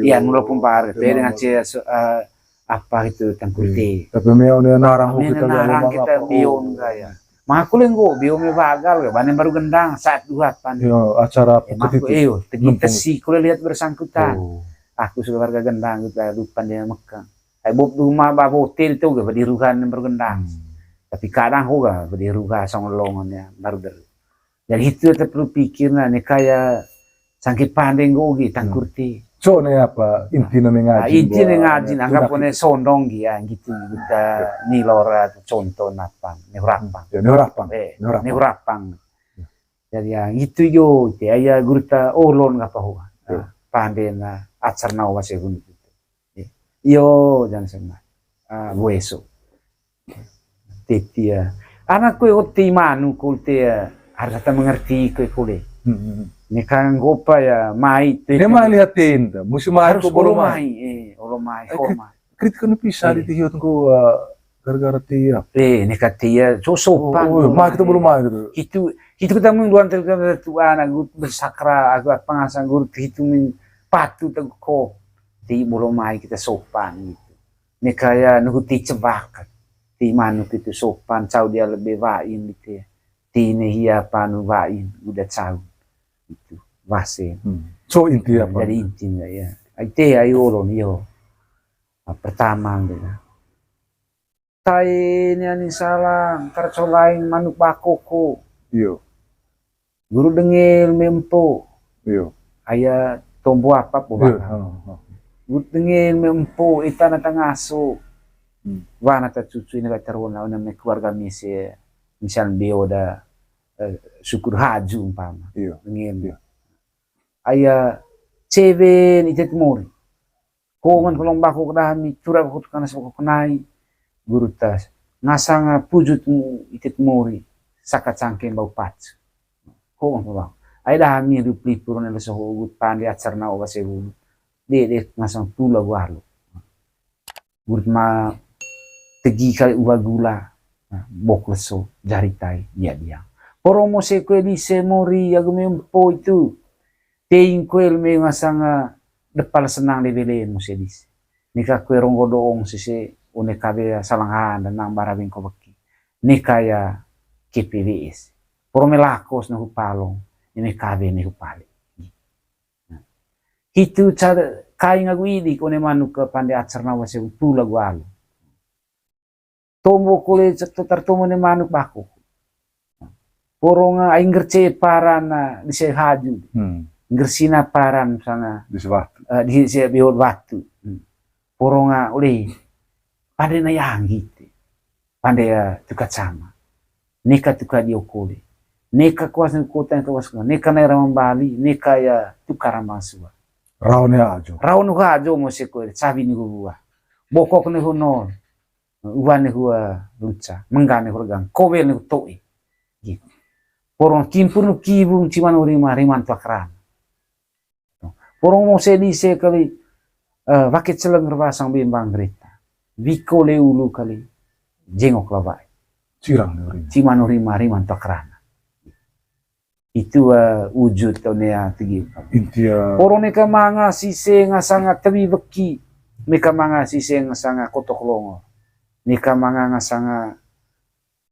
iya, nula pumpar. Pe dengan cia, eh, apa itu, tangkute. Tapi me one narang kita bion ga ya. Maka kule nggo'o bion me bagal ga, bane baru gendang saat duhatan. Iya, acara pukut itu. Iyo, tegi tesi kule lihat bersangkutan. Aku suka warga gendang gitu, lupa dia mekang. Ai bob duma ba hotel tu ga, ba di ruhan baru gendang. Tapi kadang ho ga, ba di ruha song longan ya, baru der. Jadi itu te perlu pikir na, ne kaya sangke pande nggo'o gi, tangkute. So ne apa, inti ne ngajin. Inti ne ngajin, anggap ne sondong gi ya, gitu, kita nilor, contoh napang, ne hurapang. Ya, ne hurapang. Eh, ne hurapang. Jadi ya, gitu yo, te, aya guru ta olon ngapa ho. Pande na acar nau wase hunu gitu. Iyo, jangan sama. Ah, bueso. Tetia. Anak kue oti manu kul te, harus ata mengerti kue kule. Neka nggopa ya, mai te. Dia mah lihat tinta, musim mai harus ko bolo mai. Eh, olo mai, ko mai. Kritik kan bisa di tihio tengko, gara-gara tia. Eh, neka tia, so sopan. Mai kita bolo mai gitu. Itu, itu kita mengduan tel tuan, aku bersakra, aku pangasan guru itu min patu tengko. Ti bolo mai kita sopan gitu. Neka ya nuhu ti cebak. Ti manuk itu sopan, cau dia lebih wain gitu ya. Ti ne hia panu wain, udah cau. Itu, wase. So inti apa? Jadi intinya ya. Aite ayo olon yo. Pertama gitu. Tai ni ani salang, ntar colain manuk bakoko. Iyo. Guru dengel me empo. Iyo. Aya tombo apa po baka. Guru dengel me empo, ita na tangaso. Wana ta cucu ini ka terona, ona me keluarga mise, misal beo da, eh, syukur haju umpama. Iyo. Dengel. Iyo. Aya cewe ni ite temori. Kongan kolong bako kedahami, tura bako tukana sebako kenai, guru tas. Ngasanga pujut mu ite temori, saka cangke bau pacu. Kongan kolong bako. Ai dahami hidup lipur ne leso hogut pande acar na oba sewu. Dede ngasang pula walu. Guru ma tegi kali uwa gula. Bok leso jari tai dia dia. Poro mo se kue di se mori agu me empo itu. Teing kuel me ngasang, eh, depal senang de bele muse dis. Neka kue ronggo doong sese, one kabe salang handa nang bara bengko beki. Neka ya K P W S. Poro me lakos na hu palong, ne me kabe ne hu pale. Hitu ca kaing agu idik one manuk ke pande acar na wase pula gu alu. Tombo kole ceto tartomo ne manuk bako. Poronga ai nggerce paran na di se haju. Nggersina paran sana di se batu. Eh, di se biot batu. Poronga oleh pande na yanggi te. Pande ya tuka cama. Neka tuka dio kole. Neka kuas ne kota ne kuas ne. Neka na ramang bali, neka ya tuka ramang sua. Raun ya ajo. Raun ya ajo mo se kole, cabi ne gua. Bokok ne hunol. Uwa ne hua luca, mengga ne hua regang, kowel ne hua to'i. Gitu. Porong kimpur nu kibung ciman urima, riman tuak rana. Porong mose dise kali, eh, wake celeng rewasang bembang gereta. Wiko le ulu kali, jengok lawai. Cirang ne urima. Ciman urima, riman tuak rana. Itu, eh, wujud tau nea tegi. Intia. Poro neka manga sise ngasanga tewi weki. Neka manga sise ngasanga kotok longo. Neka manga ngasanga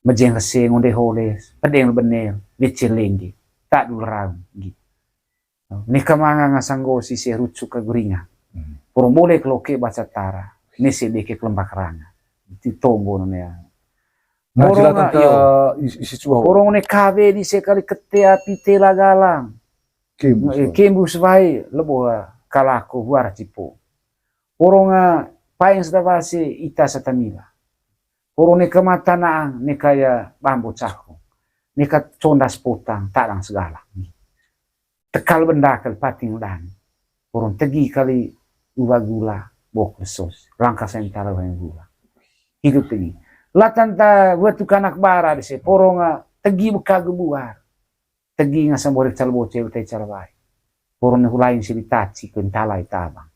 mejeng rese ngonde hole, pedeng benel, wece lengge, tak dul raung, gitu. Neka manga ngasang go sise rucuk ke guringan. Poro bole keloke baca tara, nese deke kelembak ranga. Itu tombo nea. Nah, poronga, iyo. Isi, isi cua. Porong ne kawe di sekali kete api tela galang. Kembus, eh, kembus wai lebo, eh, kalako huara cipo. Poronga paeng sedawase ita satamila. Porong ne kemata naang ne kaya bambo cako. Ne ka condas potang tadang segala. Tekal benda kali pating dani. Porong tegi kali uwa gula, bok lesos, langka sentara wayang gula. Hidup tegi. Latan ta watu kanak bara dese, porong, ah, tegi beka gebuar. Tegi ngasa borek cal boce, utai cal wai. Porong ne hulain sili taci, kentalai tabang.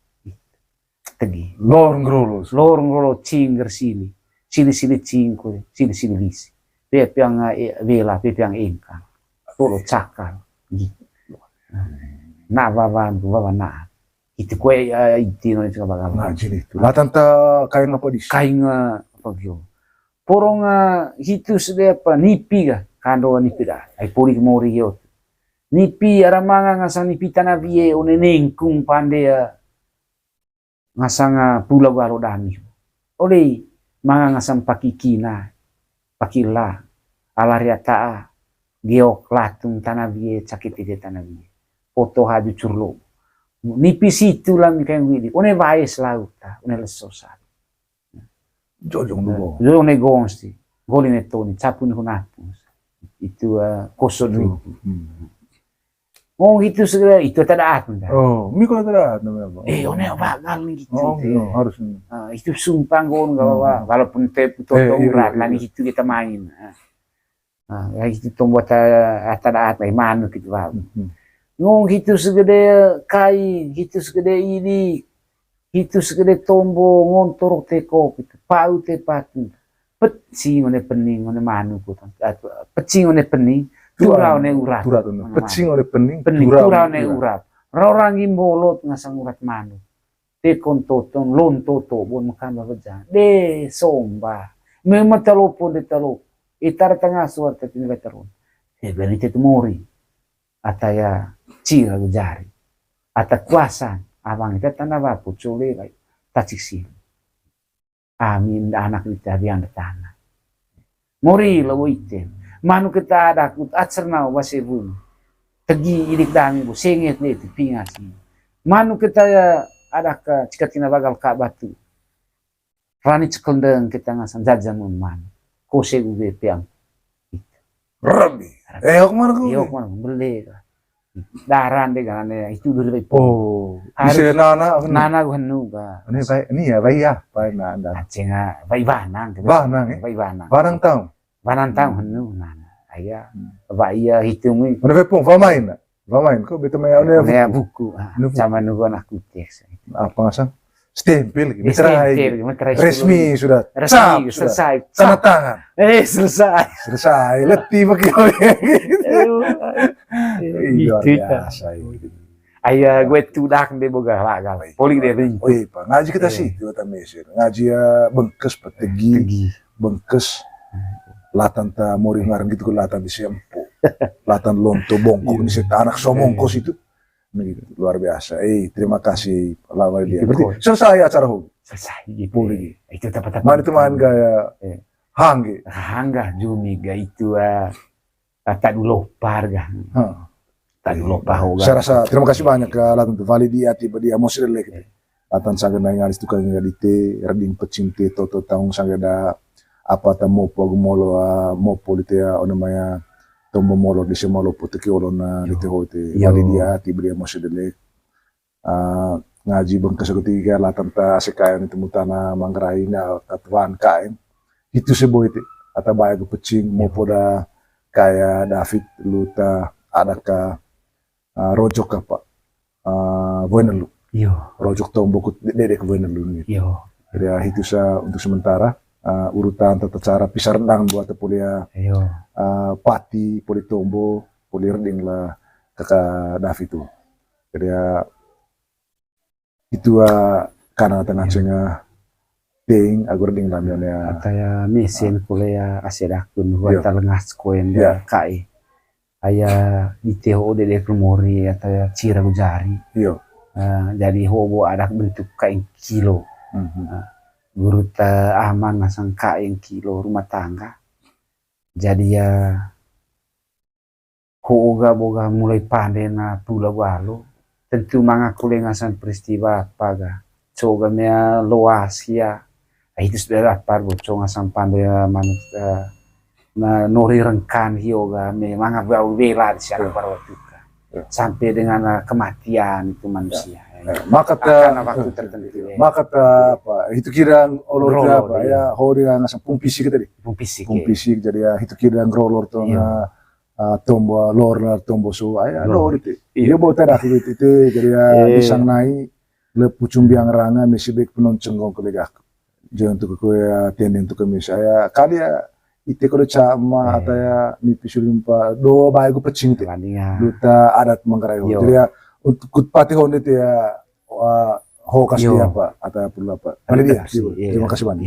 Tegi. Lor ngerolo. Lor ngerolo, cingger sili. Sili-sili cingkul, sili-sili lisi. Pepeang, eh, wela, pepeang engkang. Tolo cakal. Gitu. Na wawan, wawan na. Itu kue, eh, iti no itu apa? Nah, jadi itu. Lah tanta kain apa di? Kain, eh, apa gitu. Porong, eh, hitu sede apa nipi ga, kando nipi da. Ai poli mori yo. Nipi ara manga ngasang nipi tana wie one nengkung pande, eh, ngasang, ah, pula galo dami. Ole manga ngasang pakikina, pakila, ala ria ta'a, geok latung tana wie, cakit ite tana wie. Poto haju curlo. Nipi situ lami kain widi. One wae selaut ta, one leso sa. Jojong dulu. Jojong ne gongsi. Goli ne toni, capu ne hunapus. Itu, ah, kosot nipi. Hmm. Ngong hitu segera, itu tadaat, nda. Oh, mi kalau tadaat namanya apa? Eh, one bagal nih gitu. Oh, iya, harus nih. Ah, itu sumpah ngong, gak apa-apa. Walaupun te toto urat, iya, iya, nani hitu kita main. Ah. Ah, ya itu tombo ta-, tadaat, eh, manuk gitu, Pak. Hmm. Ngong hitu segede kai, hitu segede ini. Hitu segede tombo ngontor teko gitu. Pau te patu. Pecing one pening, one manuk, gitu. Ah, pecing one pening, tura one urat. Tura tuh. Pecing one pening, tura one urat. Rorang gimbolot ngasang urat manuk. Tekon totong, lonto tobon makan babejang. De, somba. Memang talopon de talopon. Itar tengah suar tetin veteran. Eh, beli tetu mori. Ata ya cira jari. Ata kuasa, abang ita tanda wapu cole, tacik sili. Ami anak ita biang de tana. Mori lo ite. Manu kita ada kut acer nau base bulu. Tegi idik dami bu senget de tu pingas. Manu kita ya ada ke cika tina bagal ka batu. Rani cekendeng kita ngasang jajamun manu. Kose ube piang. Rabi. Eh, kemana kau? Iyo, kemana? Beli. Daran de kan, itu dulu. Oh, harus bisa nana, nana gua henu ga. Ini baik, ini ya, baik ya, baik na, anda. Aceng, ah, baik banang, gitu. Banang, eh? Baik banang. Banang tahu? Banang tahu henu, nana. Aya, baik ya, hitung, eh. Mana vepung, vamain, na? Vamain, kok betul maya, udah buku. Sama nunggu anak kutek. Apa ngasang? Stempel, gitu. Stempel, materai. Resmi sudah. Resmi, selesai. Tanda tangan. Eh, selesai. Selesai. Letih pakai. Luar biasa ini. Aya, gue tudak de boga lagal. Poli de ring. Oh iya, Pak. Ngaji kita sih, kita mesir. Ngaji ya bengkes, petegi, bengkes. Latan ta mori ngarang gitu, latan di sempo. Latan lonto bongkok ini, anak somongkos itu. Begitu, luar biasa. Eh, terima kasih, Pak Lawali dia. Berarti selesai acara hobi. Selesai gitu. Boleh. Itu tepat-tepat. Mana teman gaya hangge? Hangga jumi ga itu, ah, tak dulu parga. Tak dulu pahoga. Saya rasa terima kasih banyak ke Latan tu. Vali dia tiba dia mau sih lagi. Latan saga nai ngalis tukang ngadite, reding pecinte, toto taung saga da apa ta mopo agu molo, ah, mopo lite, ah, ona maya tombo molo di semolo puteki olona lite hote. Iyo. Wali dia tiba dia mose delek. Ah, ngaji bengkes agu tiga latan ta sekayan itu mutana Manggarai na katuan kain. Itu seboy te. Ata bae agu pecing mopo da kaya David luta ada ka, ah, rojok apa, ah, Boenelu. Iyo. Rojok tombo kut de-, dedek Boenelu gitu. Iyo. Jadi, ah, itu sa untuk sementara, ah, urutan tata cara pisar dang buat poli, ah, pati, poli tombo, poli reding lah kaka David tu. Jadi, ah, itu, ah, kana tengah cenga ting agur ding lamion ya. Ataya mesen kole ya aset akun buat talengas koen ya kai. Aya dite ho dedek mori ataya cira gujari. Iyo. Ah, jadi ho bo adak bentuk kain kilo. Ah, guru ta aman masang kain kilo rumah tangga. Jadi ya ho ga boga mulai pande na pula walo. Tentu manga kole ngasang peristiwa apa ga. Co ga mea loas ya. Itu sudah lapar bo co ngasang pande manuk, eh, na nori rengkan hio ga me manga bau bela di siang parwatuka. Sampai dengan, eh, kematian itu manusia. Maka ta, akan waktu tertentu, ya. Maka ta apa? Itu kira olor apa? Ya, ho dia ngasang pung fisik tadi. Pung fisik, pung fisik, jadi ya itu kira ngerolor tuh, ah, tombo lor la tombo so aya lor itu. Iya, bo tadak itu, itu jadi ya pisang nai le pucung biang ranga mesi bek penon cenggong ke begaku. Jangan tuku kue, ya, tiang-tiang tuku misa ya. Kali ya, ite kodo cama, eh, atau ya, nipi sulimpa, do bae gu pecing ite. Duta adat Manggarai ho. Jadi ya, untuk kut pati honde ite ya, ho kasih apa, atau perlu apa. Mari dia, terima kasih banyak.